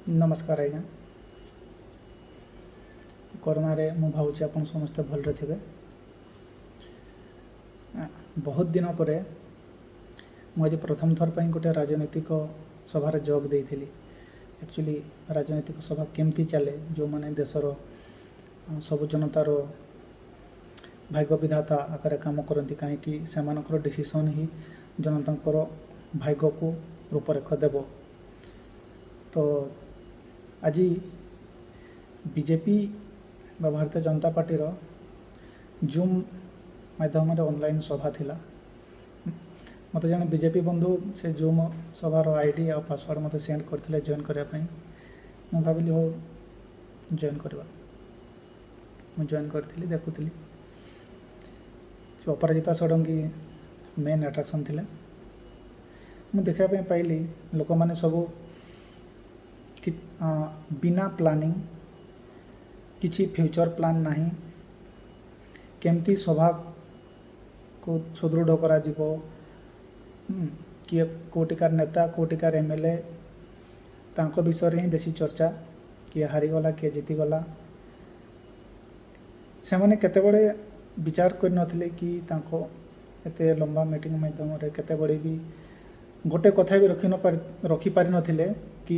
ନମସ୍କାର ଆଜ୍ଞା। କରୋନାରେ ମୁଁ ଭାବୁଛି ଆପଣ ସମସ୍ତେ ଭଲରେ ଥିବେ। ବହୁତ ଦିନ ପରେ ମୁଁ ଆଜି ପ୍ରଥମ ଥର ପାଇଁ ଗୋଟେ ରାଜନୈତିକ ସଭାରେ ଯୋଗ ଦେଇଥିଲି। ଆକ୍ଚୁଆଲି ରାଜନୈତିକ ସଭା କେମିତି ଚାଲେ, ଯେଉଁମାନେ ଦେଶର ସବୁ ଜନତାର ଭାଗ୍ୟ ବିଧାତା ଆକାରରେ କାମ କରନ୍ତି, କାହିଁକି ସେମାନଙ୍କର ଡିସିସନ୍ ହିଁ ଜନତାଙ୍କର ଭାଗ୍ୟକୁ ରୂପରେଖ ଦେବ। ତ ଆଜି ବିଜେପି ବା ଭାରତୀୟ ଜନତା ପାର୍ଟିର ଜୁମ୍ ମାଧ୍ୟମରେ ଅନଲାଇନ୍ ସଭା ଥିଲା। ମୋତେ ଜଣେ ବିଜେପି ବନ୍ଧୁ ସେ ଜୁମ୍ ସଭାର ଆଇଡି ଆଉ ପାସୱାର୍ଡ଼ ମୋତେ ସେଣ୍ଡ କରିଥିଲେ ଜଏନ୍ କରିବା ପାଇଁ। ମୁଁ ଭାବିଲି, ହଉ, ଜଏନ୍ କରିବା। ମୁଁ ଜଏନ୍ କରିଥିଲି, ଦେଖୁଥିଲି। ସେ ଅପରାଜିତା ଷଡ଼ଙ୍ଗୀ ମେନ୍ ଆଟ୍ରାକ୍ସନ୍ ଥିଲେ। ମୁଁ ଦେଖିବା ପାଇଁ ପାଇଲି, ଲୋକମାନେ ସବୁ କି ବିନା ପ୍ଲାନିଂ, କିଛି ଫ୍ୟୁଚର୍ ପ୍ଲାନ୍ ନାହିଁ। କେମିତି ସଭାକୁ ସୁଦୃଢ଼ କରାଯିବ, କିଏ କେଉଁଠିକାର ନେତା, କେଉଁଠିକାର ଏମଏଲଏ, ତାଙ୍କ ବିଷୟରେ ହିଁ ବେଶୀ ଚର୍ଚ୍ଚା। କିଏ ହାରିଗଲା, କିଏ ଜିତିଗଲା। ସେମାନେ କେତେବେଳେ ବିଚାର କରିନଥିଲେ କି ତାଙ୍କ ଏତେ ଲମ୍ବା ମିଟିଂ ମାଧ୍ୟମରେ କେତେବେଳେ ବି ଗୋଟେ କଥା ବି ରଖିପାରିନଥିଲେ କି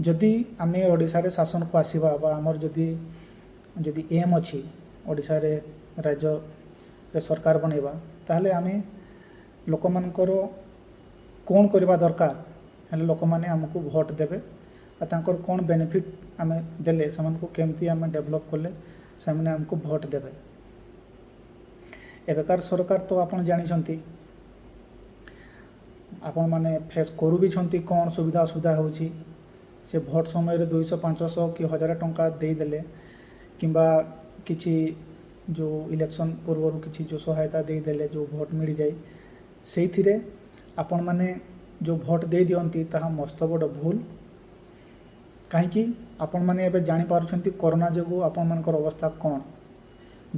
ଯଦି ଆମେ ଓଡ଼ିଶାରେ ଶାସନକୁ ଆସିବା ବା ଆମର ଯଦି ଯଦି ଏମ୍ ଅଛି ଓଡ଼ିଶାରେ ରାଜ୍ୟରେ ସରକାର ବନେଇବା, ତାହେଲେ ଆମେ ଲୋକମାନଙ୍କର କ'ଣ କରିବା ଦରକାର ହେଲେ ଲୋକମାନେ ଆମକୁ ଭୋଟ ଦେବେ ଆଉ ତାଙ୍କର କ'ଣ ବେନିଫିଟ୍ ଆମେ ଦେଲେ, ସେମାନଙ୍କୁ କେମିତି ଆମେ ଡେଭଲପ୍ କଲେ ସେମାନେ ଆମକୁ ଭୋଟ ଦେବେ। ଏବେକାର ସରକାର ତ ଆପଣ ଜାଣିଛନ୍ତି, ଆପଣମାନେ ଫେସ୍ କରୁ ବି ଛନ୍ତି, କ'ଣ ସୁବିଧା ଅସୁବିଧା ହେଉଛି। ସେ ଭୋଟ ସମୟରେ 200, 500 କି 1000 ଟଙ୍କା ଦେଇଦେଲେ କିମ୍ବା କିଛି ଯେଉଁ ଇଲେକ୍ସନ୍ ପୂର୍ବରୁ କିଛି ଯେଉଁ ସହାୟତା ଦେଇଦେଲେ, ଯେଉଁ ଭୋଟ ମିଳିଯାଏ, ସେଇଥିରେ ଆପଣମାନେ ଯେଉଁ ଭୋଟ ଦେଇଦିଅନ୍ତି, ତାହା ମସ୍ତ ବଡ଼ ଭୁଲ। କାହିଁକି ଆପଣମାନେ ଏବେ ଜାଣିପାରୁଛନ୍ତି କରୋନା ଯୋଗୁଁ ଆପଣମାନଙ୍କର ଅବସ୍ଥା କ'ଣ।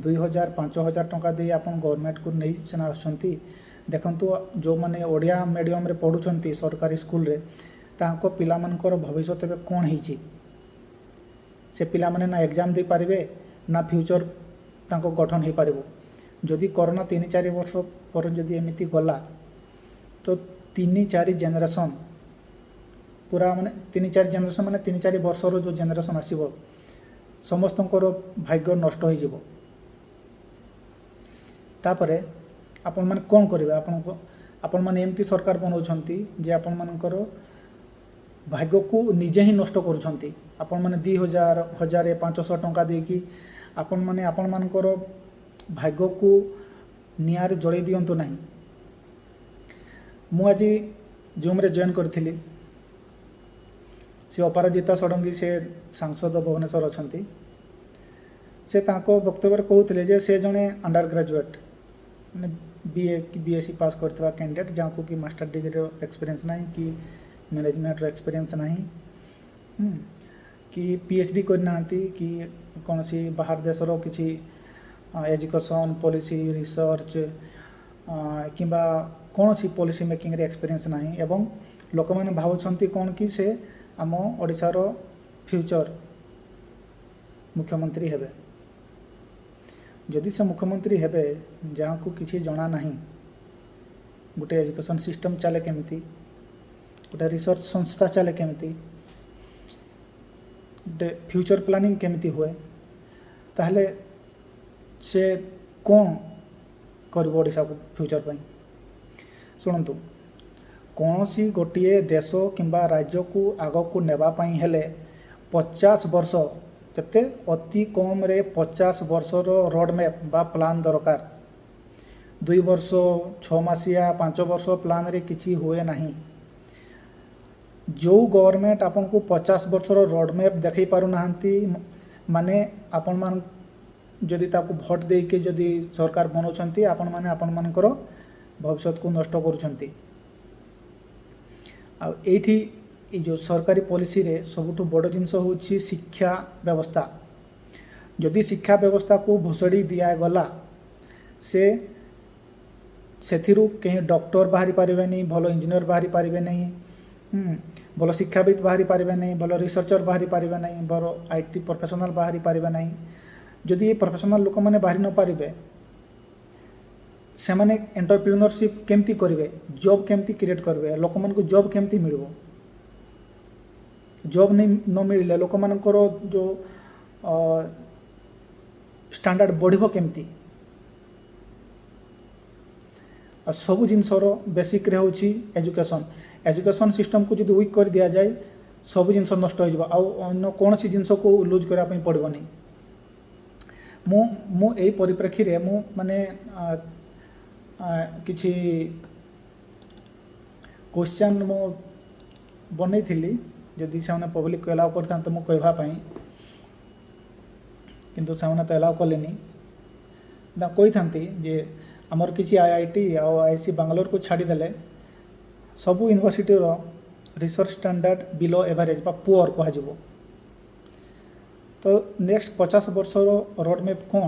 2000, 5000 ଟଙ୍କା ଦେଇ ଆପଣ ଗଭର୍ଣ୍ଣମେଣ୍ଟକୁ ନେଇ ସିନା ଆସୁଛନ୍ତି। ଦେଖନ୍ତୁ, ଯେଉଁମାନେ ଓଡ଼ିଆ ମିଡ଼ିୟମରେ ପଢ଼ୁଛନ୍ତି ସରକାରୀ ସ୍କୁଲରେ, ତାଙ୍କ ପିଲାମାନଙ୍କର ଭବିଷ୍ୟତ ଏବେ କ'ଣ ହେଇଛି? ସେ ପିଲାମାନେ ନା ଏକ୍ଜାମ୍ ଦେଇପାରିବେ, ନା ଫ୍ୟୁଚର୍ ତାଙ୍କ ଗଠନ ହେଇପାରିବ। ଯଦି କରୋନା 3-4 ବର୍ଷ ପରେ ଯଦି ଏମିତି ଗଲା, ତ 3-4 ଜେନେରେସନ୍ ପୁରା, ମାନେ 3-4 ଜେନେରେସନ୍ ମାନେ 3-4 ବର୍ଷର ଯେଉଁ ଜେନେରେସନ୍ ଆସିବ, ସମସ୍ତଙ୍କର ଭାଗ୍ୟ ନଷ୍ଟ ହେଇଯିବ। ତାପରେ ଆପଣମାନେ କ'ଣ କରିବେ? ଆପଣମାନେ ଏମିତି ସରକାର ବନାଉଛନ୍ତି ଯେ ଆପଣମାନଙ୍କର ଭାଗ୍ୟକୁ ନିଜେ ହିଁ ନଷ୍ଟ କରୁଛନ୍ତି। ଆପଣମାନେ 2000, 1000, 500 ଟଙ୍କା ଦେଇକି ଆପଣମାନେ ଆପଣମାନଙ୍କର ଭାଗ୍ୟକୁ ନିଆଁରେ ଜଳେଇ ଦିଅନ୍ତୁ ନାହିଁ। ମୁଁ ଆଜି ଜୁମ୍ରେ ଜଏନ୍ କରିଥିଲି। ସେ ଅପରାଜିତା ଷଡ଼ଙ୍ଗୀ, ସେ ସାଂସଦ ଭୁବନେଶ୍ୱର ଅଛନ୍ତି। ସେ ତାଙ୍କ ବକ୍ତବ୍ୟରେ କହୁଥିଲେ ଯେ ସେ ଜଣେ ଅଣ୍ଡର ଗ୍ରାଜୁଏଟ୍, ମାନେ ବିଏ କି ବିଏସସି ପାସ୍ କରିଥିବା କ୍ୟାଣ୍ଡିଡେଟ୍, ଯାହାକୁ କି ମାଷ୍ଟର ଡିଗ୍ରୀର ଏକ୍ସପିରିଏନ୍ସ ନାହିଁ କି ମ୍ୟାନେଜମେଣ୍ଟର ଏକ୍ସପିରିଏନ୍ସ ନାହିଁ, କି ପିଏଚଡି କରିନାହାନ୍ତି କି କୌଣସି ବାହାର ଦେଶର କିଛି ଏଜୁକେସନ୍ ପଲିସି ରିସର୍ଚ୍ଚ କିମ୍ବା କୌଣସି ପଲିସି ମେକିଂରେ ଏକ୍ସପିରିଏନ୍ସ ନାହିଁ। ଏବଂ ଲୋକମାନେ ଭାବୁଛନ୍ତି କ'ଣ କି ସେ ଆମ ଓଡ଼ିଶାର ଫ୍ୟୁଚର୍ ମୁଖ୍ୟମନ୍ତ୍ରୀ ହେବେ। ଯଦି ସେ ମୁଖ୍ୟମନ୍ତ୍ରୀ ହେବେ, ଯାହାକୁ କିଛି ଜଣା ନାହିଁ ଗୋଟେ ଏଜୁକେସନ୍ ସିଷ୍ଟମ୍ ଚାଲେ କେମିତି, ଗୋଟେ ରିସର୍ଚ୍ଚ ସଂସ୍ଥା ଚାଲେ କେମିତି, ଗୋଟେ ଫ୍ୟୁଚର୍ ପ୍ଲାନିଂ କେମିତି ହୁଏ, ତାହେଲେ ସେ କ'ଣ କରିବ ଓଡ଼ିଶାକୁ ଫ୍ୟୁଚର୍ ପାଇଁ? ଶୁଣନ୍ତୁ, କୌଣସି ଗୋଟିଏ ଦେଶ କିମ୍ବା ରାଜ୍ୟକୁ ଆଗକୁ ନେବା ପାଇଁ ହେଲେ 50 ବର୍ଷ, କେତେ, ଅତି କମ୍ରେ 50 ବର୍ଷର ରୋଡ଼ ମ୍ୟାପ୍ ବା ପ୍ଲାନ୍ ଦରକାର। 2 ବର୍ଷ, 6 ମାସିଆ, 5 ବର୍ଷ ପ୍ଲାନ୍ରେ କିଛି ହୁଏ ନାହିଁ। ଯେଉଁ ଗଭର୍ଣ୍ଣମେଣ୍ଟ ଆପଣଙ୍କୁ 50 ବର୍ଷର ରୋଡ଼ ମ୍ୟାପ୍ ଦେଖାଇ ପାରୁନାହାନ୍ତି, ମାନେ ଆପଣମାନ ଯଦି ତାକୁ ଭୋଟ ଦେଇକି ଯଦି ସରକାର ବନାଉଛନ୍ତି, ଆପଣମାନେ ଆପଣମାନଙ୍କର ଭବିଷ୍ୟତକୁ ନଷ୍ଟ କରୁଛନ୍ତି। ଆଉ ଏଇଠି ଏଇ ଯେଉଁ ସରକାରୀ ପଲିସିରେ ସବୁଠୁ ବଡ଼ ଜିନିଷ ହେଉଛି ଶିକ୍ଷା ବ୍ୟବସ୍ଥା। ଯଦି ଶିକ୍ଷା ବ୍ୟବସ୍ଥାକୁ ଭୁଷଡ଼ି ଦିଆଗଲା, ସେ ସେଥିରୁ କେହି ଡକ୍ଟର ବାହାରି ପାରିବେନି, ଭଲ ଇଞ୍ଜିନିୟର ବାହାରି ପାରିବେ ନାହିଁ। ଭଲ ଶିକ୍ଷାବିତ୍ ବାହାରି ପାରିବେ ନାହିଁ, ଭଲ ରିସର୍ଚ୍ଚର ବାହାରି ପାରିବେ ନାହିଁ, ଭଲ IT professional ବାହାରି ପାରିବେ ନାହିଁ। ଯଦି ଏ ପ୍ରଫେସନାଲ୍ ଲୋକମାନେ ବାହାରି ନ ପାରିବେ, ସେମାନେ ଏଣ୍ଟରପ୍ରିନରସିପ୍ କେମିତି କରିବେ, ଜବ୍ କେମିତି କ୍ରିଏଟ୍ କରିବେ, ଲୋକମାନଙ୍କୁ ଜବ୍ କେମିତି ମିଳିବ? ଜବ୍ ନ ମିଳିଲେ ଲୋକମାନଙ୍କର ଯେଉଁ ଷ୍ଟାଣ୍ଡାର୍ଡ଼ ବଢ଼ିବ କେମିତି? ଆଉ ସବୁ ଜିନିଷର ବେସିକ୍ରେ ହେଉଛି ଏଜୁକେସନ୍। ଏଜୁକେସନ୍ ସିଷ୍ଟମ୍କୁ ଯଦି ୱିକ୍ କରି ଦିଆଯାଏ, ସବୁ ଜିନିଷ ନଷ୍ଟ ହୋଇଯିବ, ଆଉ ଅନ୍ୟ କୌଣସି ଜିନିଷକୁ ଲୁଜ୍ କରିବା ପାଇଁ ପଡ଼ିବନି। ମୁଁ ଏଇ ପରିପ୍ରେକ୍ଷୀରେ ମୁଁ ମାନେ କିଛି କ୍ୱେଶ୍ଚନ୍ ମୁଁ ବନେଇଥିଲି, ଯଦି ସେମାନେ ପବ୍ଲିକକୁ ଏଲାଉ କରିଥାନ୍ତେ ମୁଁ କହିବା ପାଇଁ, କିନ୍ତୁ ସେମାନେ ତ ଏଲାଉ କଲେନି। ନା କହିଥାନ୍ତି ଯେ ଆମର କିଛି IIT ଆଉ IISc ବାଙ୍ଗାଲୋରକୁ ଛାଡ଼ିଦେଲେ ସବୁ ୟୁନିଭର୍ସିଟିର ରିସର୍ଚ୍ଚ ଷ୍ଟାଣ୍ଡାର୍ଡ଼ ବିଲୋ ଏଭାରେଜ୍ ବା ପୁଅର୍ କୁହାଯିବ। ତ ନେକ୍ସଟ 50 ବର୍ଷର ରୋଡ଼ ମ୍ୟାପ୍ କ'ଣ?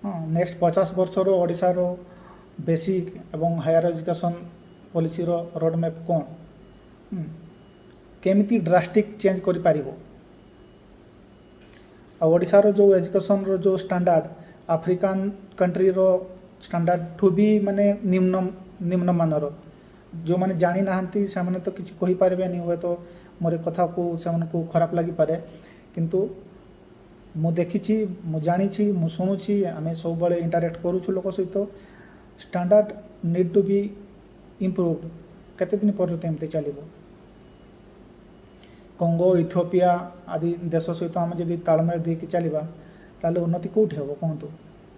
ହଁ, ନେକ୍ସଟ 50 ବର୍ଷର ଓଡ଼ିଶାର ବେସିକ୍ ଏବଂ ହାୟର ଏଜୁକେସନ୍ ପଲିସିର ରୋଡ଼ ମ୍ୟାପ୍ କ'ଣ? କେମିତି ଡ୍ରାଷ୍ଟିକ୍ ଚେଞ୍ଜ କରିପାରିବ? ଆଉ ଓଡ଼ିଶାର ଯେଉଁ ଏଜୁକେସନ୍ର ଯେଉଁ ଷ୍ଟାଣ୍ଡାର୍ଡ଼ ଆଫ୍ରିକାନ୍ କଣ୍ଟ୍ରିର ଷ୍ଟାଣ୍ଡାର୍ଡ଼ଠୁ ବି ମାନେ ନିମ୍ନମାନର। ଯେଉଁମାନେ ଜାଣିନାହାନ୍ତି ସେମାନେ ତ କିଛି କହିପାରିବେନି, ହୁଏତ ମୋର ଏ କଥାକୁ ସେମାନଙ୍କୁ ଖରାପ ଲାଗିପାରେ, କିନ୍ତୁ ମୁଁ ଦେଖିଛି, ମୁଁ ଜାଣିଛି, ମୁଁ ଶୁଣୁଛି, ଆମେ ସବୁବେଳେ ଇଣ୍ଟରାକ୍ଟ କରୁଛୁ ଲୋକ ସହିତ। Standard need to be improved. କେତେ ଦିନ ପର୍ଯ୍ୟନ୍ତ ଏମିତି ଚାଲିବ? କଙ୍ଗୋ, ଇଥିଓପିଆ ଆଦି ଦେଶ ସହିତ ଆମେ ଯଦି ତାଳମେଳ ଦେଇକି ଚାଲିବା, ତାହେଲେ ଉନ୍ନତି କେଉଁଠି ହେବ କୁହନ୍ତୁ?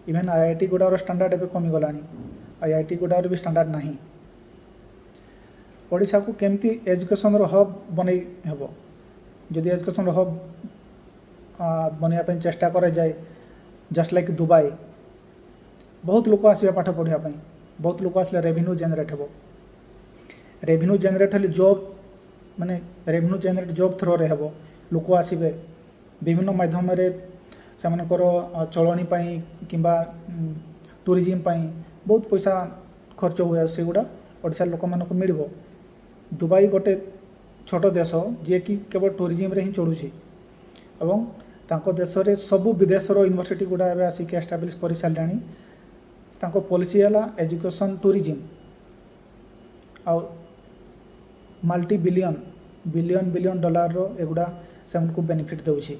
ଇଭେନ୍ IIT ଗୁଡ଼ାର ଷ୍ଟାଣ୍ଡାର୍ଡ଼ ଏବେ କମିଗଲାଣି, IIT ଗୁଡ଼ାର ବି ଷ୍ଟାଣ୍ଡାର୍ଡ଼ ନାହିଁ। ଓଡ଼ିଶାକୁ କେମିତି ଏଜୁକେସନ୍ର ହବ୍ ବନେଇ ହେବ? ଯଦି ଏଜୁକେସନ୍ର ହବ୍ ବନେଇବା ପାଇଁ ଚେଷ୍ଟା କରାଯାଏ, ଜଷ୍ଟ ଲାଇକ୍ ଦୁବାଇ, ବହୁତ ଲୋକ ଆସିବେ ପାଠ ପଢ଼ିବା ପାଇଁ। ବହୁତ ଲୋକ ଆସିଲେ ରେଭିନ୍ୟୁ ଜେନେରେଟ୍ ହେବ। ରେଭିନ୍ୟୁ ଜେନେରେଟ୍ ହେଲେ ଜବ୍, ମାନେ ରେଭିନ୍ୟୁ ଜେନେରେଟ୍ ଜବ୍ ଥ୍ରୋରେ ହେବ। ଲୋକ ଆସିବେ ବିଭିନ୍ନ ମାଧ୍ୟମରେ, ସେମାନଙ୍କର ଚଳଣି ପାଇଁ କିମ୍ବା ଟୁରିଜିମ୍ ପାଇଁ ବହୁତ ପଇସା ଖର୍ଚ୍ଚ ହୁଏ, ଆଉ ସେଗୁଡ଼ା ଓଡ଼ିଶାର ଲୋକମାନଙ୍କୁ ମିଳିବ। ଦୁବାଇ ଗୋଟେ ଛୋଟ ଦେଶ, ଯିଏକି କେବଳ ଟୁରିଜିମ୍ରେ ହିଁ ଚଳୁଛି ଏବଂ ତାଙ୍କ ଦେଶରେ ସବୁ ବିଦେଶର ୟୁନିଭର୍ସିଟି ଗୁଡ଼ା ଏବେ ଆସିକି ଏଷ୍ଟାବ୍ଲିଶ୍ କରିସାରିଲାଣି। ତାଙ୍କ ପଲିସି ହେଲା ଏଜୁକେସନ୍ ଟୁରିଜିମ୍, ଆଉ ମାଲ୍ଟି ବିଲିୟନ୍ ବିଲିୟନ୍ ବିଲିୟନ୍ ଡଲାରର ଏଗୁଡ଼ା ସେମାନଙ୍କୁ ବେନିଫିଟ୍ ଦେଉଛି।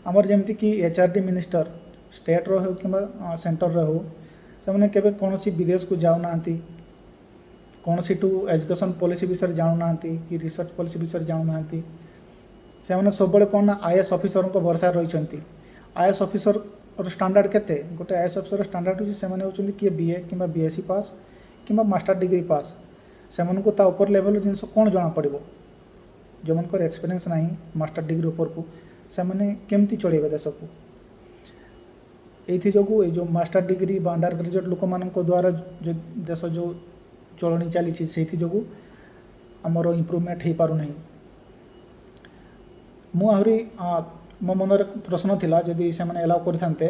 ଆମର ଯେମିତିକି HRD minister ଷ୍ଟେଟ୍ର ହେଉ କିମ୍ବା ସେଣ୍ଟରର ହେଉ, ସେମାନେ କେବେ କୌଣସି ବିଦେଶକୁ ଯାଉନାହାନ୍ତି, କୌଣସିଠୁ ଏଜୁକେସନ୍ ପଲିସି ବିଷୟରେ ଜାଣୁନାହାନ୍ତି କି ରିସର୍ଚ୍ଚ ପଲିସି ବିଷୟରେ ଜାଣୁନାହାନ୍ତି। ସେମାନେ ସବୁବେଳେ କ'ଣ ନା IAS ଅଫିସରଙ୍କ ଭରସାରେ ରହିଛନ୍ତି। IAS officer standard କେତେ? ଗୋଟେ IAS officer standard ହେଉଛି, ସେମାନେ ହେଉଛନ୍ତି କିଏ BA କିମ୍ବା BSc pass କିମ୍ବା ମାଷ୍ଟର ଡିଗ୍ରୀ ପାସ୍। ସେମାନଙ୍କୁ ତା ଉପର ଲେଭେଲର ଜିନିଷ କ'ଣ ଜଣାପଡ଼ିବ? ଯେଉଁମାନଙ୍କର ଏକ୍ସପିରିଏନ୍ସ ନାହିଁ ମାଷ୍ଟର ଡିଗ୍ରୀ ଉପରକୁ, ସେମାନେ କେମିତି ଚଳେଇବେ ଦେଶକୁ? ଏଇଥି ଯୋଗୁଁ ଏଇ ଯେଉଁ ମାଷ୍ଟର ଡିଗ୍ରୀ ବା ଅଣ୍ଡର ଗ୍ରାଜୁଏଟ୍ ଲୋକମାନଙ୍କ ଦ୍ୱାରା ଯେଉଁ ଦେଶ ଯେଉଁ ଚଳଣି ଚାଲିଛି, ସେଇଥି ଯୋଗୁଁ ଆମର ଇମ୍ପ୍ରୁଭମେଣ୍ଟ ହେଇପାରୁନାହିଁ। ମୁଁ ଆହୁରି ମୋ ମନରେ ପ୍ରଶ୍ନ ଥିଲା, ଯଦି ସେମାନେ ଏଲାଉ କରିଥାନ୍ତେ,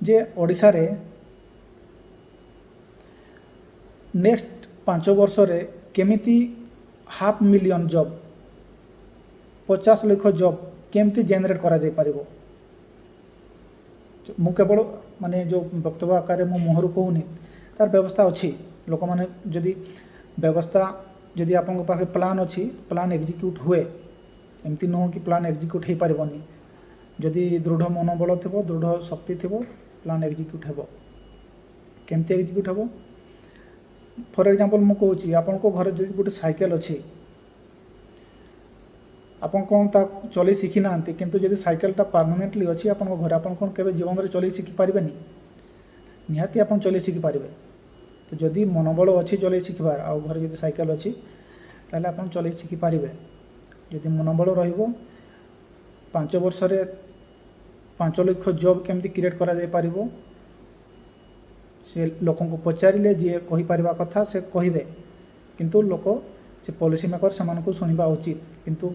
ଯେ ଓଡ଼ିଶାରେ ନେକ୍ସଟ 5 ବର୍ଷରେ କେମିତି ହାଫ୍ ମିଲିୟନ୍ ଜବ୍, 50 ଲକ୍ଷ ଜବ୍ କେମିତି ଜେନେରେଟ୍ କରାଯାଇପାରିବ? ମୁଁ କେବଳ ମାନେ ଯେଉଁ ବକ୍ତବ୍ୟ ଆକାରରେ ମୁଁ ମୁହଁରୁ କହୁନି, ତାର ବ୍ୟବସ୍ଥା ଅଛି। ଲୋକମାନେ ଯଦି ବ୍ୟବସ୍ଥା, ଯଦି ଆପଣଙ୍କ ପାଖରେ ପ୍ଲାନ୍ ଅଛି, ପ୍ଲାନ୍ ଏକ୍ଜିକ୍ୟୁଟ୍ ହୁଏ। ଏମିତି ନୁହଁ କି ପ୍ଲାନ୍ ଏକ୍ଜିକ୍ୟୁଟ୍ ହେଇପାରିବନି। ଯଦି ଦୃଢ଼ ମନୋବଳ ଥିବ, ଦୃଢ଼ ଶକ୍ତି ଥିବ, ପ୍ଲାନ୍ ଏକ୍ଜିକ୍ୟୁଟ୍ ହେବ। କେମିତି ଏକ୍ଜିକ୍ୟୁଟ୍ ହେବ? ଫର୍ ଏକ୍ଜାମ୍ପଲ୍ ମୁଁ କହୁଛି, ଆପଣଙ୍କ ଘରେ ଯଦି ଗୋଟେ ସାଇକେଲ ଅଛି, ଆପଣ କ'ଣ ତା ଚଲେଇ ଶିଖିନାହାନ୍ତି, କିନ୍ତୁ ଯଦି ସାଇକେଲଟା ପରମାନେଣ୍ଟଲି ଅଛି ଆପଣଙ୍କ ଘରେ, ଆପଣ କ'ଣ କେବେ ଜୀବନରେ ଚଲେଇ ଶିଖିପାରିବେନି? ନିହାତି ଆପଣ ଚଲେଇ ଶିଖିପାରିବେ। ତ ଯଦି ମନୋବଳ ଅଛି ଚଲେଇ ଶିଖିବାର, ଆଉ ଘରେ ଯଦି ସାଇକେଲ ଅଛି, ତାହେଲେ ଆପଣ ଚଲେଇ ଶିଖିପାରିବେ। ଯଦି ମନୋବଳ ରହିବ, 5 ବର୍ଷରେ 5 ଲକ୍ଷ ଜବ୍ କେମିତି କ୍ରିଏଟ୍ କରାଯାଇପାରିବ, ସେ ଲୋକଙ୍କୁ ପଚାରିଲେ ଯିଏ କହିପାରିବା କଥା ସେ କହିବେ। କିନ୍ତୁ ଲୋକ, ସେ ପଲିସି ମେକର୍, ସେମାନଙ୍କୁ ଶୁଣିବା ଉଚିତ। କିନ୍ତୁ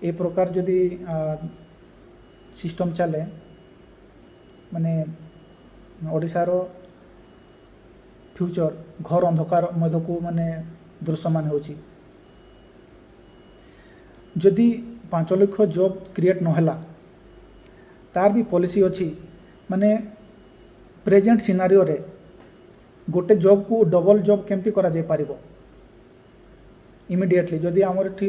ଏ ପ୍ରକାର ଯଦି ସିଷ୍ଟମ୍ ଚାଲେ, ମାନେ ଓଡ଼ିଶାର ଫ୍ୟୁଚର୍ ଘୋର ଅନ୍ଧକାର ମଧ୍ୟକୁ ମାନେ ଦୃଶ୍ୟମାନ ହେଉଛି। ଯଦି 5 ଲକ୍ଷ ଜବ୍ କ୍ରିଏଟ୍ ନହେଲା, ତାର ବି ପଲିସି ଅଛି। ମାନେ ପ୍ରେଜେଣ୍ଟ ସିନାରିଓରେ ଗୋଟେ ଜବ୍କୁ ଡବଲ୍ ଜବ୍ କେମିତି କରାଯାଇପାରିବ ଇମିଡ଼ିଏଟଲି। ଯଦି ଆମର ଏଠି,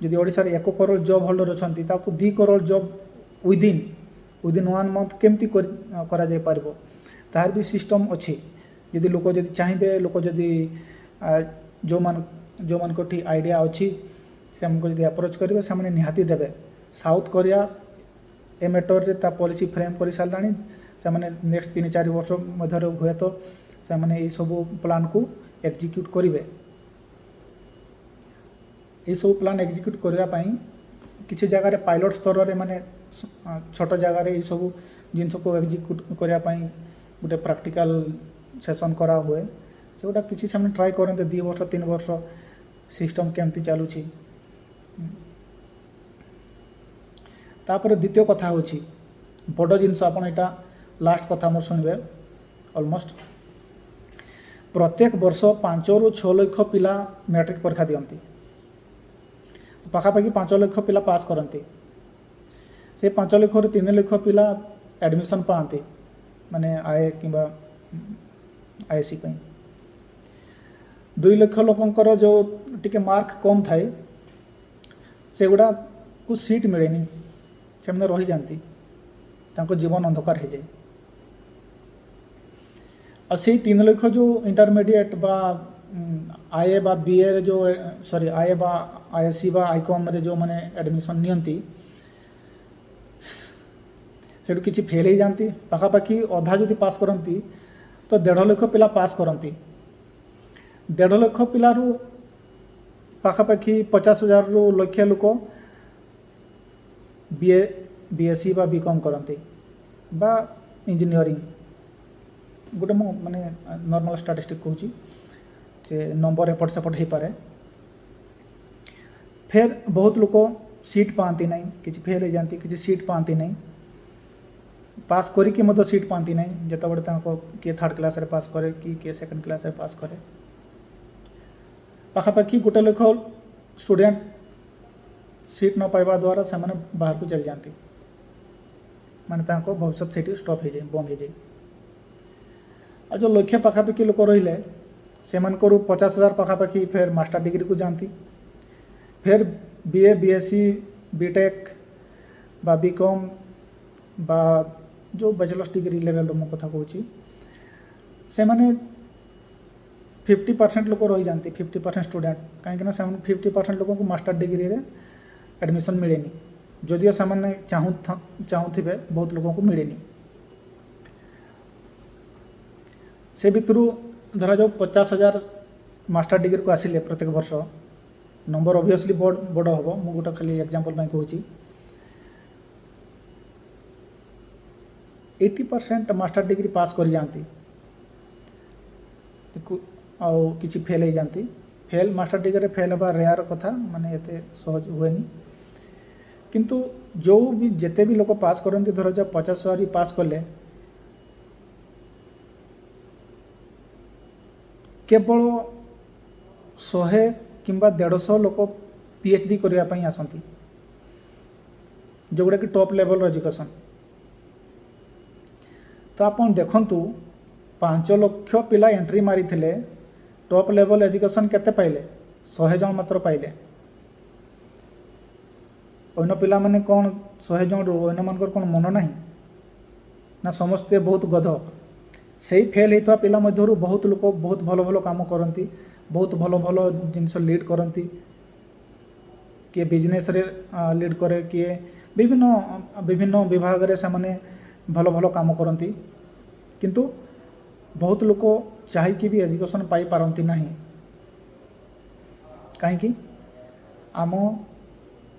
ଯଦି ଓଡ଼ିଶାରେ 1 କରୋଡ଼ ଜବ୍ ହୋଲ୍ଡର ଅଛନ୍ତି, ତାକୁ 2 କରୋଡ଼ ଜବ୍ ୱିଦିନ୍ 1 ମନ୍ଥ କେମିତି କରାଯାଇପାରିବ, ତାର ବି ସିଷ୍ଟମ୍ ଅଛି। ଯଦି ଲୋକ ଯଦି ଚାହିଁବେ, ଲୋକ ଯଦି ଯେଉଁମାନଙ୍କଠି ଆଇଡ଼ିଆ ଅଛି, ସେମାନଙ୍କୁ ଯଦି ଆପ୍ରୋଚ୍ କରିବେ, ସେମାନେ ନିହାତି ଦେବେ। ସାଉଥ କୋରିଆ ଏ ମ୍ୟାଟର୍ରେ ତା ପଲିସି ଫ୍ରେମ୍ କରିସାରିଲାଣି। ସେମାନେ ନେକ୍ସଟ 3-4 ବର୍ଷ ମଧ୍ୟରେ ହୁଏତ ସେମାନେ ଏଇସବୁ ପ୍ଲାନ୍କୁ ଏକ୍ଜିକ୍ୟୁଟ୍ କରିବେ। ଏଇସବୁ ପ୍ଲାନ୍ ଏକ୍ଜିକ୍ୟୁଟ୍ କରିବା ପାଇଁ କିଛି ଜାଗାରେ ପାଇଲଟ୍ ସ୍ତରରେ, ମାନେ ଛୋଟ ଜାଗାରେ ଏଇସବୁ ଜିନିଷକୁ ଏକ୍ଜିକ୍ୟୁଟ୍ କରିବା ପାଇଁ ଗୋଟେ ପ୍ରାକ୍ଟିକାଲ୍ ସେସନ୍ କରାହୁଏ। ସେଗୁଡ଼ା କିଛି ସେମାନେ ଟ୍ରାଏ କରନ୍ତି 2 ବର୍ଷ, 3 ବର୍ଷ, ସିଷ୍ଟମ୍ କେମିତି ଚାଲୁଛି। ତାପରେ ଦ୍ୱିତୀୟ କଥା ହେଉଛି ବଡ଼ ଜିନିଷ, ଆପଣ ଏଇଟା ଲାଷ୍ଟ କଥା ମୋର ଶୁଣିବେ। ଅଲମୋଷ୍ଟ ପ୍ରତ୍ୟେକ ବର୍ଷ 5ରୁ 6 ଲକ୍ଷ ପିଲା ମ୍ୟାଟ୍ରିକ୍ ପରୀକ୍ଷା ଦିଅନ୍ତି। ପାଖାପାଖି 5 ଲକ୍ଷ ପିଲା ପାସ୍ କରନ୍ତି। ସେ 5 ଲକ୍ଷରୁ 3 ଲକ୍ଷ ପିଲା ଆଡ଼ମିସନ୍ ପାଆନ୍ତି, ମାନେ ଆଏ କିମ୍ବା ଆଇଏସ୍ସି ପାଇଁ। 2 ଲକ୍ଷ ଲୋକଙ୍କର ଯେଉଁ ଟିକେ ମାର୍କ କମ୍ ଥାଏ, ସେଗୁଡ଼ାକୁ ସିଟ୍ ମିଳେନି, ସେମାନେ ରହିଯାଆନ୍ତି, ତାଙ୍କ ଜୀବନ ଅନ୍ଧକାର ହେଇଯାଏ। ଆଉ ସେଇ 3 ଲକ୍ଷ ଯେଉଁ ଇଣ୍ଟରମିଡ଼ିଏଟ୍ ବା ଆଇଏ ବା ବିଏରେ ଯେଉଁ, ସରି, ଆଇଏ ବା ଆଇଏସ୍ସି ବା ଆଇକମ୍ରେ ଯେଉଁମାନେ ଆଡ଼ମିସନ୍ ନିଅନ୍ତି, ସେଠୁ କିଛି ଫେଲ୍ ହେଇଯାଆନ୍ତି। ପାଖାପାଖି ଅଧା ଯଦି ପାସ୍ କରନ୍ତି ତ 1.5 ଲକ୍ଷ ପିଲା ପାସ୍ କରନ୍ତି। 1.5 ଲକ୍ଷ ପିଲାରୁ ପାଖାପାଖି 50 ହଜାରରୁ ଲକ୍ଷେ ଲୋକ ବିଏ, ବିଏସ୍ସି ବା ବି କମ୍ କରନ୍ତି ବା ଇଞ୍ଜିନିୟରିଂ। ଗୋଟେ ମୁଁ ମାନେ ନର୍ମାଲ୍ ଷ୍ଟାଟିଷ୍ଟିକ୍ କହୁଛି ଯେ ନମ୍ବର ଏପଟ ସେପଟ ହେଇପାରେ। ଫେର୍ ବହୁତ ଲୋକ ସିଟ୍ ପାଆନ୍ତି ନାହିଁ, କିଛି ଫେଲ୍ ହେଇଯାଆନ୍ତି, କିଛି ସିଟ୍ ପାଆନ୍ତି ନାହିଁ, ପାସ୍ କରିକି ମଧ୍ୟ ସିଟ୍ ପାଆନ୍ତି ନାହିଁ। ଯେତେବେଳେ ତାଙ୍କ କିଏ ଥାର୍ଡ଼ କ୍ଲାସ୍ରେ ପାସ୍ କରେ କି କିଏ ସେକେଣ୍ଡ କ୍ଲାସ୍ରେ ପାସ୍ କରେ, ପାଖାପାଖି 1 ଲକ୍ଷ ଷ୍ଟୁଡେଣ୍ଟ ସିଟ୍ ନ ପାଇବା ଦ୍ୱାରା ସେମାନେ ବାହାରକୁ ଚାଲିଯାଆନ୍ତି, ମାନେ ତାଙ୍କ ଭବିଷ୍ୟତ ସେଇଠି ଷ୍ଟପ୍ ହେଇଯାଏ, ବନ୍ଦ ହେଇଯାଏ। ଆଉ ଯେଉଁ ଲକ୍ଷେ ପାଖାପାଖି ଲୋକ ରହିଲେ, ସେମାନଙ୍କରୁ 50 ହଜାର ପାଖାପାଖି ଫେର୍ ମାଷ୍ଟର ଡିଗ୍ରୀକୁ ଯାଆନ୍ତି, ଫେର୍ ବିଏ, ବିଏସ୍ସି, ବିଟେକ୍ ବା ବିକମ୍ ବା ଯେଉଁ ବ୍ୟାଚଲର୍ସ ଡିଗ୍ରୀ ଲେଭେଲର ମୁଁ କଥା କହୁଛି, ସେମାନେ 50% ଲୋକ ରହିଯାଆନ୍ତି, 50% ଷ୍ଟୁଡେଣ୍ଟ। କାହିଁକିନା ସେମାନେ 50% ଲୋକଙ୍କୁ ମାଷ୍ଟର ଡିଗ୍ରୀରେ ଆଡ଼ମିସନ୍ ମିଳେନି। ଯଦିଓ ସେମାନେ ଚାହୁଁଥିବେ, ବହୁତ ଲୋକଙ୍କୁ ମିଳେନି। ସେ ଭିତରୁ ଧରାଯାଉ 50 ହଜାର ମାଷ୍ଟର ଡିଗ୍ରୀକୁ ଆସିଲେ ପ୍ରତ୍ୟେକ ବର୍ଷ, ନମ୍ବର ଅବଭିୟସଲି ବଡ଼ ହେବ, ମୁଁ ଗୋଟେ ଖାଲି ଏକ୍ଜାମ୍ପଲ୍ ପାଇଁ କହୁଛି। 80% ମାଷ୍ଟର ଡିଗ୍ରୀ ପାସ୍ କରିଯାଆନ୍ତି ଆଉ କିଛି ଫେଲ୍ ହେଇଯାଆନ୍ତି। ଫେଲ୍ ମାଷ୍ଟର ଡିଗ୍ରୀରେ ଫେଲ୍ ହେବା ରେୟାର କଥା, ମାନେ ଏତେ ସହଜ ହୁଏନି। କିନ୍ତୁ ଯେଉଁ ବି ଯେତେ ବି ଲୋକ ପାସ୍ କରନ୍ତି, ଧରାଯାଉ 50 ହଜାର ପାସ୍ କଲେ, କେବଳ 100 କିମ୍ବା 150 ଲୋକ ପିଏଚ୍ ଡି କରିବା ପାଇଁ ଆସନ୍ତି, ଯେଉଁଗୁଡ଼ାକି ଟପ୍ ଲେଭେଲ୍ର ଏଜୁକେସନ୍। ତ ଆପଣ ଦେଖନ୍ତୁ, 5 ଲକ୍ଷ ପିଲା ଏଣ୍ଟ୍ରି ମାରିଥିଲେ, ଟପ୍ ଲେଭେଲ୍ ଏଜୁକେସନ୍ କେତେ ପାଇଲେ? 100 ଜଣ ମାତ୍ର ପାଇଲେ। ଅନ୍ୟ ପିଲାମାନେ କ'ଣ, 100 ଜଣରୁ ଅନ୍ୟମାନଙ୍କର କ'ଣ ମନ ନାହିଁ ନା ସମସ୍ତେ ବହୁତ ଗଧ? ସେଇ ଫେଲ୍ ହେଇଥିବା ପିଲା ମଧ୍ୟରୁ ବହୁତ ଲୋକ ବହୁତ ଭଲ ଭଲ କାମ କରନ୍ତି, ବହୁତ ଭଲ ଭଲ ଜିନିଷ ଲିଡ଼୍ କରନ୍ତି। କିଏ ବିଜନେସ୍ରେ ଲିଡ଼୍ କରେ, କିଏ ବିଭିନ୍ନ ବିଭିନ୍ନ ବିଭାଗରେ ସେମାନେ ଭଲ ଭଲ କାମ କରନ୍ତି। କିନ୍ତୁ ବହୁତ ଲୋକ ଚାହିଁକି ବି ଏଜୁକେସନ୍ ପାଇପାରନ୍ତି ନାହିଁ। କାହିଁକି? ଆମ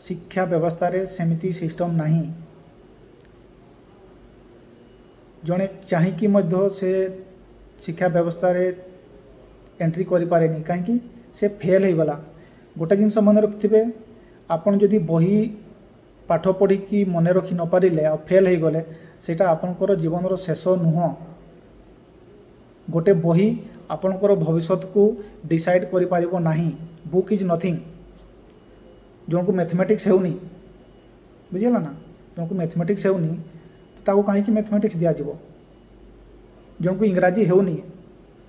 ଶିକ୍ଷା ବ୍ୟବସ୍ଥାରେ ସେମିତି ସିଷ୍ଟମ୍ ନାହିଁ। ଜଣେ ଚାହିଁକି ମଧ୍ୟ ସେ ଶିକ୍ଷା ବ୍ୟବସ୍ଥାରେ ଏଣ୍ଟ୍ରି କରିପାରେନି। କାହିଁକି? ସେ ଫେଲ୍ ହେଇଗଲା। ଗୋଟେ ଜିନିଷ ମନେ ରଖିଥିବେ, ଆପଣ ଯଦି ବହି ପାଠ ପଢ଼ିକି ମନେ ରଖି ନପାରିଲେ ଆଉ ଫେଲ୍ ହେଇଗଲେ, ସେଇଟା ଆପଣଙ୍କର ଜୀବନର ଶେଷ ନୁହଁ। ଗୋଟେ ବହି ଆପଣଙ୍କର ଭବିଷ୍ୟତକୁ ଡିସାଇଡ଼୍ କରିପାରିବ ନାହିଁ। Book is nothing. ଜଣକୁ ମ୍ୟାଥମେଟିକ୍ସ ହେଉନି, ବୁଝିହେଲା ନା, ଜଣକୁ ମ୍ୟାଥମେଟିକ୍ସ ହେଉନି ତ ତାକୁ କାହିଁକି ମ୍ୟାଥମେଟିକ୍ସ ଦିଆଯିବ? ଜଣକୁ ଇଂରାଜୀ ହେଉନି,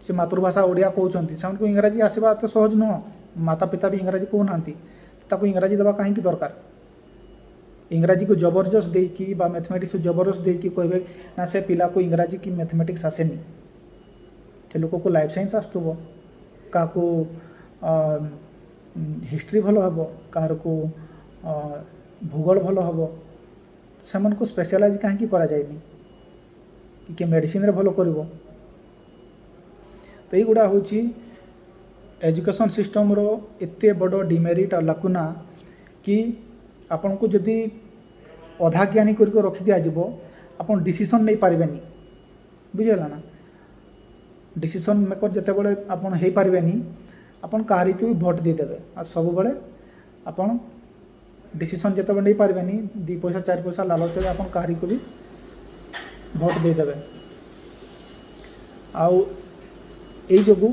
ସେ ମାତୃଭାଷା ଓଡ଼ିଆ କହୁଛନ୍ତି, ସେମାନଙ୍କୁ ଇଂରାଜୀ ଆସିବା ଏତେ ସହଜ ନୁହଁ, ମାତା ପିତା ବି ଇଂରାଜୀ କହୁନାହାନ୍ତି, ତାକୁ ଇଂରାଜୀ ଦେବା କାହିଁକି ଦରକାର? ଇଂରାଜୀକୁ ଜବରଦସ୍ତ ଦେଇକି ବା ମ୍ୟାଥମେଟିକ୍ସକୁ ଜବରଦସ୍ତ ଦେଇକି କହିବେ ନା ସେ ପିଲାକୁ ଇଂରାଜୀ କି ମ୍ୟାଥମେଟିକ୍ସ ଆସେନି, ସେ ଲୋକକୁ ଲାଇଫ୍ ସାଇନ୍ସ ଆସୁଥିବ, କାହାକୁ ହିଷ୍ଟ୍ରି ଭଲ ହେବ, କାହାରକୁ ଭୂଗୋଳ ଭଲ ହେବ, ସେମାନଙ୍କୁ ସ୍ପେଶାଲାଇଜ୍ କାହିଁକି କରାଯାଇନି କି କିଏ ମେଡ଼ିସିନରେ ଭଲ କରିବ? ତ ଏଇଗୁଡ଼ା ହେଉଛି ଏଜୁକେସନ୍ ସିଷ୍ଟମ୍ର ଏତେ ବଡ଼ ଡିମେରିଟ୍ ଆଉ ଲାକୁନା କି ଆପଣଙ୍କୁ ଯଦି ଅଧା ଜ୍ଞାନୀ କରିକି ରଖିଦିଆଯିବ, ଆପଣ ଡିସିସନ୍ ନେଇପାରିବେନି। ବୁଝିହେଲା ନା? ଡିସିସନ୍ ମେକର୍ ଯେତେବେଳେ ଆପଣ ହେଇପାରିବେନି, ଆପଣ କାହାରିକୁ ବି ଭୋଟ୍ ଦେଇଦେବେ। ଆଉ ସବୁବେଳେ ଆପଣ ଡିସିସନ୍ ଯେତେବେଳେ ନେଇପାରିବେନି, 2 ପଇସା 4 ପଇସା ଲାଲଚରେ ଆପଣ କାହାରିକୁ ବି ଭୋଟ୍ ଦେଇଦେବେ। ଆଉ ଏଇ ଯୋଗୁଁ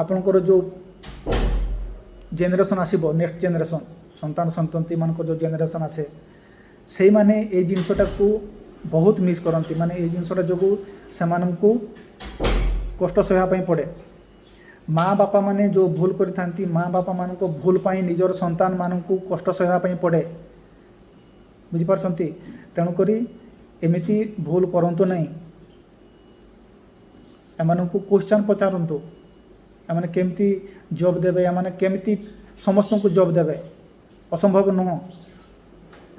ଆପଣଙ୍କର ଯେଉଁ ଜେନେରେସନ୍ ଆସିବ, ନେକ୍ସଟ ଜେନେରେସନ୍, ସନ୍ତାନ ସନ୍ତତିମାନଙ୍କର ଯେଉଁ ଜେନେରେସନ୍ ଆସେ, ସେଇମାନେ ଏଇ ଜିନିଷଟାକୁ ବହୁତ ମିସ୍ କରନ୍ତି। ମାନେ ଏଇ ଜିନିଷଟା ଯୋଗୁଁ ସେମାନଙ୍କୁ କଷ୍ଟ ସହିବା ପାଇଁ ପଡ଼େ। ମା ବାପାମାନେ ଯେଉଁ ଭୁଲ କରିଥାନ୍ତି, ମା ବାପାମାନଙ୍କ ଭୁଲ ପାଇଁ ନିଜର ସନ୍ତାନମାନଙ୍କୁ କଷ୍ଟ ସହିବା ପାଇଁ ପଡ଼େ। ବୁଝିପାରୁଛନ୍ତି? ତେଣୁକରି ଏମିତି ଭୁଲ କରନ୍ତୁ ନାହିଁ। ଏମାନଙ୍କୁ କ୍ୱେଶ୍ଚନ୍ ପଚାରନ୍ତୁ, ଏମାନେ କେମିତି ଜବ୍ ଦେବେ, ଏମାନେ କେମିତି ସମସ୍ତଙ୍କୁ ଜବ୍ ଦେବେ? ଅସମ୍ଭବ ନୁହଁ।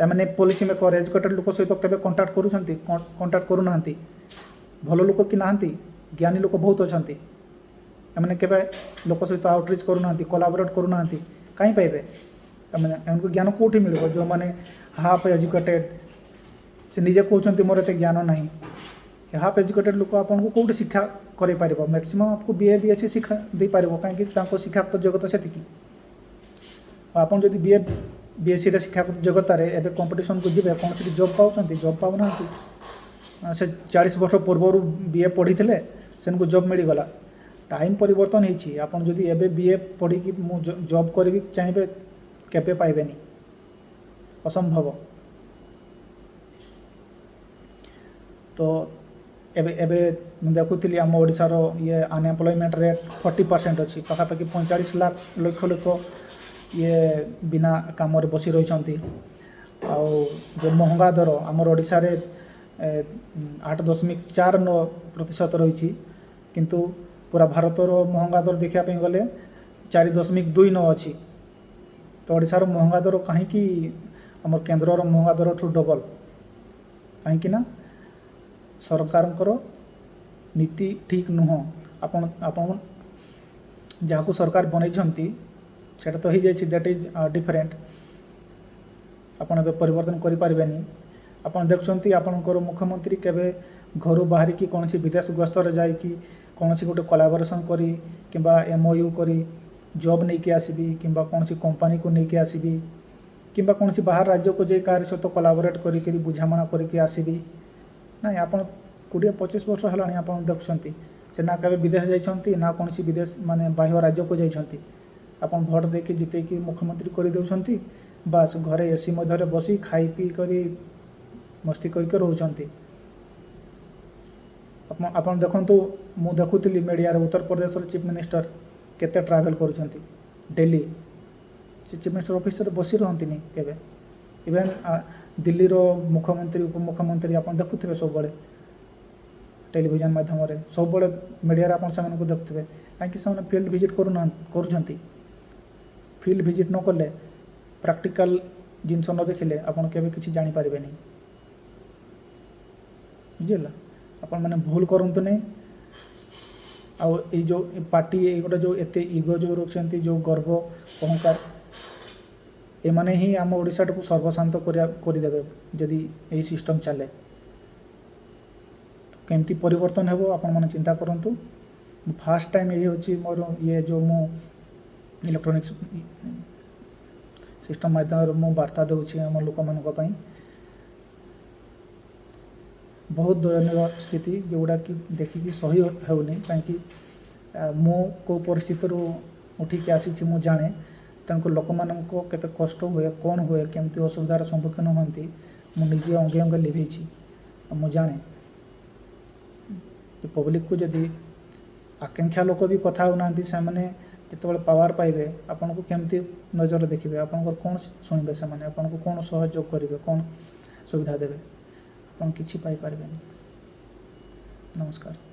ଏମାନେ ପଲିସି ମେକର୍, ଏଜୁକେଟେଡ଼ ଲୋକ ସହିତ କେବେ କଣ୍ଟାକ୍ଟ କରୁଛନ୍ତି? କଣ୍ଟାକ୍ଟ କରୁନାହାନ୍ତି। ଭଲ ଲୋକ କି ନାହାନ୍ତି? ଜ୍ଞାନୀ ଲୋକ ବହୁତ ଅଛନ୍ତି। ଏମାନେ କେବେ ଲୋକ ସହିତ ଆଉଟରିଚ୍ କରୁନାହାନ୍ତି, କୋଲାବରେଟ୍ କରୁନାହାନ୍ତି। କାହିଁ ପାଇବେ ଏମାନେ? ଏମାନଙ୍କୁ ଜ୍ଞାନ କେଉଁଠି ମିଳିବ? ଯେଉଁମାନେ ହାଫ୍ ଏଜୁକେଟେଡ଼, ସେ ନିଜେ କହୁଛନ୍ତି ମୋର ଏତେ ଜ୍ଞାନ ନାହିଁ। ହାଫ୍ ଏଜୁକେଟେଡ଼ ଲୋକ ଆପଣଙ୍କୁ କେଉଁଠି ଶିକ୍ଷା କରେଇପାରିବ? ମ୍ୟାକ୍ସିମମ୍ ଆପଣଙ୍କୁ BA BSc ଶିକ୍ଷା ଦେଇପାରିବ, କାହିଁକି ତାଙ୍କ ଶିକ୍ଷାଗତ ଯୋଗ୍ୟତା ସେତିକି। ଆପଣ ଯଦି BA BScରେ ଶିକ୍ଷାଗତ ଯୋଗ୍ୟତାରେ ଏବେ କମ୍ପିଟିସନ୍କୁ ଯିବେ, କ'ଣ ସେଠି ଜବ୍ ପାଉଛନ୍ତି? ଜବ୍ ପାଉନାହାନ୍ତି। ସେ 40 ବର୍ଷ ପୂର୍ବରୁ BA ପଢ଼ିଥିଲେ, ସେମାନଙ୍କୁ ଜବ୍ ମିଳିଗଲା। ଟାଇମ୍ ପରିବର୍ତ୍ତନ ହେଇଛି। ଆପଣ ଯଦି ଏବେ BA ପଢ଼ିକି ମୁଁ ଜବ୍ କରିବି ଚାହିଁବେ, କେବେ ପାଇବେନି, ଅସମ୍ଭବ। ତ ଏବେ ଏବେ ମୁଁ ଦେଖୁଥିଲି ଆମ ଓଡ଼ିଶାର ଇଏ ଅନଏମ୍ପ୍ଲୟମେଣ୍ଟ ରେଟ୍ 40% ଅଛି, ପାଖାପାଖି 45 ଲାଖ ଲକ୍ଷ ଲୋକ ଇଏ ବିନା କାମରେ ବସି ରହିଛନ୍ତି। ଆଉ ଯେଉଁ ମହଙ୍ଗା ଦର ଆମର ଓଡ଼ିଶାରେ 8.49% ରହିଛି, କିନ୍ତୁ ପୁରା ଭାରତର ମହଙ୍ଗା ଦର ଦେଖିବା ପାଇଁ ଗଲେ 4.29 ଅଛି। ତ ଓଡ଼ିଶାର ମହଙ୍ଗା ଦର କାହିଁକି ଆମର କେନ୍ଦ୍ରର ମହଙ୍ଗା ଦରଠୁ ଡବଲ୍? କାହିଁକି ନା ସରକାରଙ୍କର ନୀତି ଠିକ୍ ନୁହଁ। ଆପଣ ଆପଣ ଯାହାକୁ ସରକାର ବନେଇଛନ୍ତି ସେଇଟା ତ ହେଇଯାଇଛି, that is different. ଆପଣ ଏବେ ପରିବର୍ତ୍ତନ କରିପାରିବେନି। ଆପଣ ଦେଖୁଛନ୍ତି ଆପଣଙ୍କର ମୁଖ୍ୟମନ୍ତ୍ରୀ କେବେ ଘରୁ ବାହାରିକି କୌଣସି ବିଦେଶ ଗସ୍ତରେ ଯାଇକି କୌଣସି ଗୋଟେ କୋଲାବରେସନ୍ କରି କିମ୍ବା MOU କରି ଜବ୍ ନେଇକି ଆସିବି, କିମ୍ବା କୌଣସି କମ୍ପାନୀକୁ ନେଇକି ଆସିବି, କିମ୍ବା କୌଣସି ବାହାର ରାଜ୍ୟକୁ ଯାଇ କାହାରି ସହିତ କୋଲାବରେଟ୍ କରିକିରି ବୁଝାମଣା କରିକି ଆସିବି? ନାଇଁ, ଆପଣ 20-25 ବର୍ଷ ହେଲାଣି ଆପଣ ଦେଖୁଛନ୍ତି, ସେ ନା କେବେ ବିଦେଶ ଯାଇଛନ୍ତି ନା କୌଣସି ବିଦେଶ ମାନେ ବାହ୍ୟ ରାଜ୍ୟକୁ ଯାଇଛନ୍ତି। ଆପଣ ଭୋଟ୍ ଦେଇକି ଜିତେଇକି ମୁଖ୍ୟମନ୍ତ୍ରୀ କରିଦେଉଛନ୍ତି, ବାସ୍ ଘରେ AC ମଧ୍ୟରେ ବସି ଖାଇ ପିଇ କରି ମସ୍ତି କରିକି ରହୁଛନ୍ତି। ଆପଣ ଦେଖନ୍ତୁ, ମୁଁ ଦେଖୁଥିଲି ମିଡ଼ିଆରେ ଉତ୍ତରପ୍ରଦେଶର ଚିଫ୍ ମିନିଷ୍ଟର କେତେ ଟ୍ରାଭେଲ୍ କରୁଛନ୍ତି ଡେଲି। ସେ ଚିଫ୍ ମିନିଷ୍ଟର ଅଫିସରେ ବସି ରହନ୍ତିନି କେବେ। ଇଭେନ୍ ଦିଲ୍ଲୀର ମୁଖ୍ୟମନ୍ତ୍ରୀ, ଉପମୁଖ୍ୟମନ୍ତ୍ରୀ ଆପଣ ଦେଖୁଥିବେ ସବୁବେଳେ ଟେଲିଭିଜନ ମାଧ୍ୟମରେ, ସବୁବେଳେ ମିଡ଼ିଆରେ ଆପଣ ସେମାନଙ୍କୁ ଦେଖୁଥିବେ। କାହିଁକି ସେମାନେ ଫିଲ୍ଡ ଭିଜିଟ୍ କରୁଛନ୍ତି? ଫିଲ୍ଡ ଭିଜିଟ୍ ନ କଲେ, ପ୍ରାକ୍ଟିକାଲ ଜିନିଷ ନ ଦେଖିଲେ ଆପଣ କେବେ କିଛି ଜାଣିପାରିବେନି। ବୁଝିହେଲା? ଆପଣମାନେ ଭୁଲ କରନ୍ତୁ ନାହିଁ। ଆଉ ଏଇ ଯେଉଁ ପାର୍ଟି ଏଇଗୁଡ଼ା ଯେଉଁ ଏତେ ଇଗୋ ଯେଉଁ ରଖୁଛନ୍ତି, ଯେଉଁ ଗର୍ବ ଅହଙ୍କାର, ଏମାନେ ହିଁ ଆମ ଓଡ଼ିଶାଟାକୁ ସର୍ବଶାନ୍ତ କରିଦେବେ ଯଦି ଏଇ ସିଷ୍ଟମ୍ ଚାଲେ। କେମିତି ପରିବର୍ତ୍ତନ ହେବ ଆପଣମାନେ ଚିନ୍ତା କରନ୍ତୁ। ମୁଁ ଫାର୍ଷ୍ଟ ଟାଇମ୍ ଇଏ ହେଉଛି ମୋର ଇଏ ଯେଉଁ ମୁଁ ଇଲେକ୍ଟ୍ରୋନିକ୍ସ ସିଷ୍ଟମ୍ ମାଧ୍ୟମରେ ମୁଁ ବାର୍ତ୍ତା ଦେଉଛି ଆମ ଲୋକମାନଙ୍କ ପାଇଁ। ବହୁତ ଦୟନୀୟ ସ୍ଥିତି, ଯେଉଁଗୁଡ଼ାକି ଦେଖିକି ସହି ହେଉନି। କାହିଁକି ମୁଁ କେଉଁ ପରିସ୍ଥିତିରୁ ଉଠିକି ଆସିଛି ମୁଁ ଜାଣେ। ତେଣୁ ଲୋକମାନଙ୍କ କେତେ କଷ୍ଟ ହୁଏ, କ'ଣ ହୁଏ, କେମିତି ଅସୁବିଧାର ସମ୍ମୁଖୀନ ହୁଅନ୍ତି, ମୁଁ ନିଜେ ଅଙ୍ଗେ ଅଙ୍ଗେ ଲିଭେଇଛି ଆଉ ମୁଁ ଜାଣେ। ପବ୍ଲିକକୁ ଯଦି ଆକାଂକ୍ଷା ଲୋକ ବି କଥା ହେଉନାହାନ୍ତି, ସେମାନେ ଯେତେବେଳେ ପାୱାର ପାଇବେ, ଆପଣଙ୍କୁ କେମିତି ନଜର ଦେଖିବେ? ଆପଣଙ୍କର କ'ଣ ଶୁଣିବେ ସେମାନେ? ଆପଣଙ୍କୁ କ'ଣ ସହଯୋଗ କରିବେ? କ'ଣ ସୁବିଧା ଦେବେ? ଆପଣ କିଛି ପାଇପାରିବେନି। ନମସ୍କାର।